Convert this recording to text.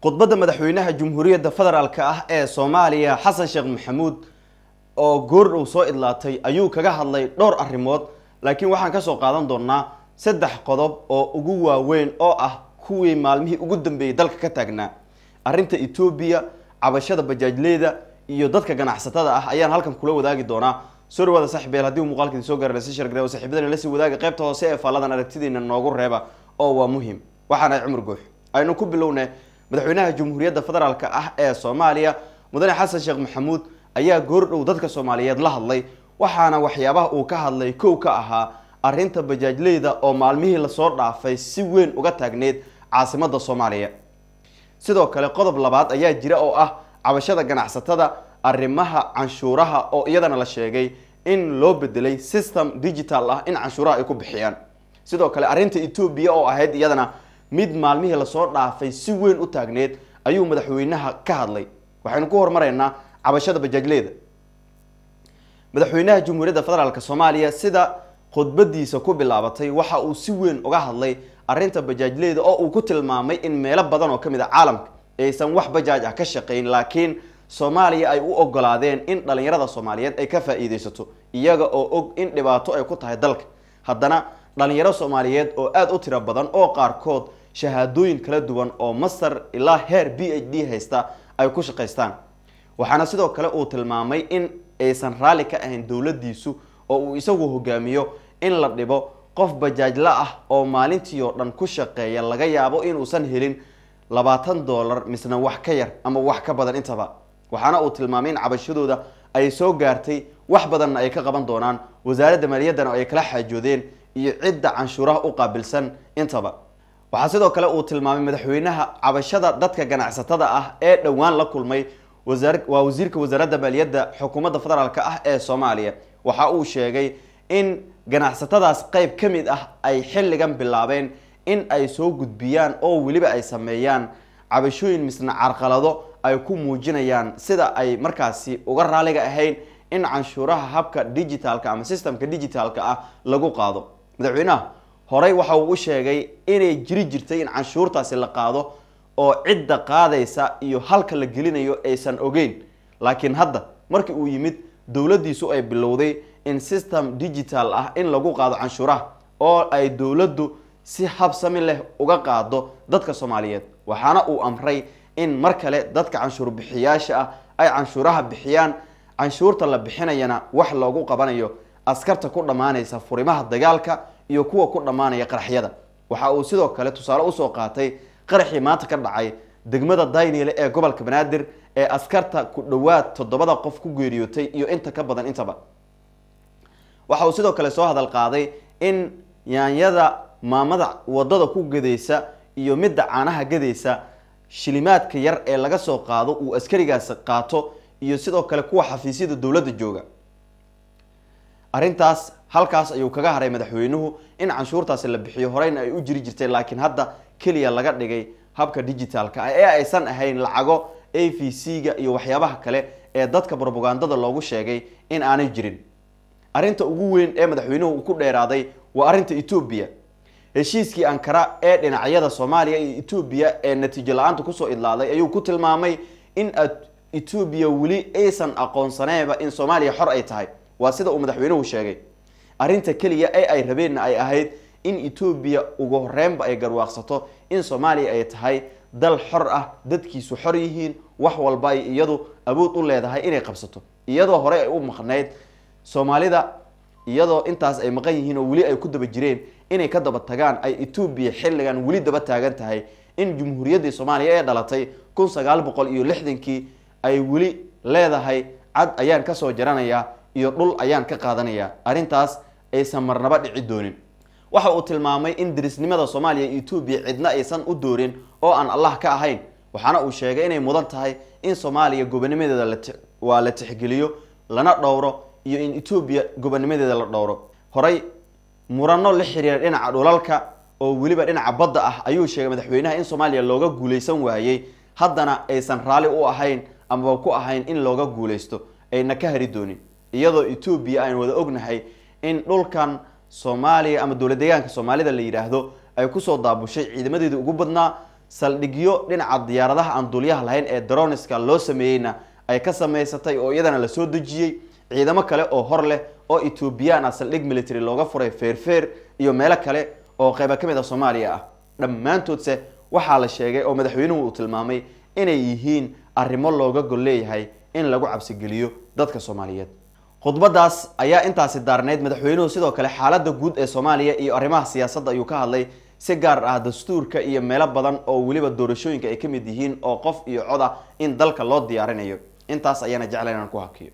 Khudbadda madaxweynaha Jamhuuriyadda Federaalka ah ee Soomaaliya Xasan Sheekh Maxamuud oo goordhow soo idlaatay ayuu kaga hadlay dhowr arrimood, laakiin waxaan kasoo qaadan doonaa 3 qodob oo ugu waaweyn oo ah kuwii maalmihii ugu dambeeyey dalka ka taagnaa. Arrinta Etoobiya, cabashada bajaajleyda iyo dadka ganacsatada ah ayaan halkan kula wadaagi doonaa. Soo dhawaada saaxiibayaal, haddii uu muuqaalka idin soo gaaray si share oo saaxiibadana la sii wadaaga, qaybta hoose ee faalladan aragtidiina noogu reeba oo waa muhiim. Waxaan ahay Cumar Guux. Aynu ku bilownay. Madaxweynaha Jamhuuriyadda Federaalka ah ee Soomaaliya Mudane Xasan Sheekh Maxamuud ayaa goordhow dadka Soomaaliyeed la hadlay, waxaana waxyaabaha uu ka hadlay kow ka ahaa arrinta bajaajleyda oo maalmihii lasoo dhaafay si weyn uga taagneyd caasimadda Soomaaliya. Sidoo kale qodob labaad ayaa jira oo ah cabashada ganacsatada, arrimaha canshuuraha oo iyadana la sheegay in loo bedelay system digital ah in canshuuraha ay ku bixiyaan. Sidoo kale arrinta Etoobiya oo ahayd iyadana mid maalmihii lasoo dhaafay si weyn u taagneyd ayuu madaxweynaha ka hadlay. Waxaynu ku horumaraynaa cabashada bajaajleyda. Madaxweynaha Jamhuuriyadda Federaalk Soomaaliya sida khudbadiisa ku bilaabatay waxa uu si weyn uga hadlay arrinta bajaajleyda oo uu ku tilmaamay in meelo badan oo kamid a caalamka aysan wax bajaaj ah ka shaqayn, laakiin Soomaaliya ay u ogolaadeen in dhalinyarada Soomaaliyeed ay ka faa-iideysato, iyaga oo og in dhibaato ay ku tahay dalka. Haddana dhalinyaro Soomaaliyeed oo aada u tiro badan oo qaarkood shahaadooyin kala duwan oo master ilaa heer PhD haysta ay ku shaqaystaan. Waxaana sidoo kale uu tilmaamay in aysan raalli ka ahayn dowladdiisu oo uu isagu hogaamiyo in la dhibo qof bajaajla ah oo maalintii oo dhan ku shaqeeya, laga yaabo inuusan helin $20 misna wax ka yar ama wax ka badan intaba. Waxaana uu tilmaamay in cabashadooda ay soo gaartay, wax badanna ay ka qaban doonaan, wasaaradda maaliyaddana ay kala xaajoodeen iyo cidda canshuuraha u qaabilsan intaba. Waxaa sidoo kale uu tilmaamay madaxweynaha cabashada dadka ganacsatada ah ee dhowaan la kulmay waa wasiirka wasaaradda maaliyadda xukuumadda federaalk ah ee Soomaaliya. Waxa uu sheegay in ganacsatadaas qayb ka mid ah ay xilligan bilaabeen in ay soo gudbiyaan oo weliba ay sameeyaan cabashooyin misna carqalado ay ku muujinayaan sida ay markaasi uga raaliga ahayn in canshuuraha habka digitalka ama systemka digitalka ah lagu qaado. Madaxweynaha horey waxa uu u sheegay inay jiri jirtay in canshuurtaasi la qaado oo cidda qaadaysa iyo halka la gelinayo aysan ogeyn, laakiin hadda markii uu yimid dowladdiisu ay bilowday in system digital ah in lagu qaado canshuuraha oo ay dowladdu si habsami leh uga qaado dadka Soomaaliyeed. Waxaana uu amray in mar kale dadka canshuur bixiyaasha ah ay canshuuraha bixiyaan, canshuurta la bixinayana wax loogu qabanayo askarta ku dhammaanaysa furimaha dagaalka iyo kuwa ku dhammaanaya qaraxyada. Waxa uu sidoo kale tusaale usoo qaatay qaraxii maanta ka dhacay degmada Dayniile ee gobolka Banaadir ee askarta ku dhowaad 7da qof ku geeriyootay iyo inta ka badan intaba. Waxa uu sidoo kale soo hadal qaaday in yaanyada maamada wadada ku gadaysa iyo midda caanaha gadaysa shilimaadka yar ee laga soo qaado uu askarigaasi qaato, iyo sidoo kale kuwa xafiisyada dowladda jooga. Arrintaas halkaas ayuu kaga haray madaxweynuhu in canshuurtaasi la bixiyo, horeyna ay u jiri jirtay, laakiin hadda keliya laga dhigay habka digitalka ah ee aysan ahayn lacago A V C-ga iyo waxyaabaha kale ee dadka brobagandada loogu sheegay in aanay jirin. Arrinta ugu weyn ee madaxweynuhu uu ku dheeraaday waa arrinta Etoobiya. Heshiiskii Ankara ee dhinacyada Soomaaliya iyo Etoobiya ee natiijo la-aanta kusoo idlaaday ayuu ku tilmaamay in Etoobiya weli aysan aqoonsaneenba in Soomaaliya xor ay tahay. Waa sida uu madaxweynuhu sheegay. Arrinta keliya ee ay rabeenna ay ahayd in Etoobiya ugu horreynba ay garwaaqsato in Soomaaliya ay tahay dal xor ah, dadkiisu xor yihiin, wax walba ay iyadu awood u leedahay inay qabsato, iyadoo horey ay u maqnayd Soomaalida, iyadoo intaas ay maqan yihiin oo weli ay ku daba jireen inay ka daba tagaan ay Etoobiya xilligan weli daba taagan tahay in Jamhuuriyaddii Soomaaliya ee dhalatay 1960kii ay weli leedahay cad ayaan kasoo jaranayaa iyo dhul ayaan ka qaadanayaa, arrintaas aysan marnaba dhici doonin. Waxa uu tilmaamay in derisnimada Soomaaliya iyo Etoobiya cidna aysan u doorin oo aan Allah ka ahayn. Waxaana uu sheegay inay mudan tahay in Soomaaliya gobonimadeeda waa la tixgeliyo lana dhowro, iyo in Etoobiya gobonimadeeda la dhowro. Horey murano la xiriira dhinaca dhulalka oo weliba dhinaca badda ah ayuu sheegay madaxweynaha in Soomaaliya looga guuleysan waayey, haddana aysan raalli u ahayn amaba ku ahayn in looga guuleysto, ayna ka hari doonin, iyadoo Etoobiya aynu wada ognahay in dhulkan Soomaaliya ama dowlad deegaanka Soomaalida la yidhaahdo ay kusoo daabushay ciidamadeedii ugu badnaa. Saldhigyo dhinaca diyaaradaha aan duuliyaha lahayn ee droniska loo sameeyeyna ay ka sameysatay oo iyadana lasoo dejiyey. Ciidamo kale oo hor leh oo Ethoobiyan ah saldhig military looga furay Feerfeer iyo meelo kale oo qeyba ka mid ah Soomaaliya ah. Dhammaantoodse waxaa la sheegay oo madaxweynuhu uu tilmaamay inay yihiin arrimo looga gol leeyahay in lagu cabsigeliyo dadka Soomaaliyeed. Khudbadaas ayaa intaasi daarneyd. Madaxweynuhu sidoo kale xaaladda guud ee Soomaaliya iyo arrimaha siyaasadda ayuu ka hadlay, si gaar ah dastuurka iyo meelo badan oo weliba doorashooyinka ay ka mid yihiin oo qof iyo cod ah in dalka loo diyaarinayo. Intaas ayaana jecla inaan ku hakiyo.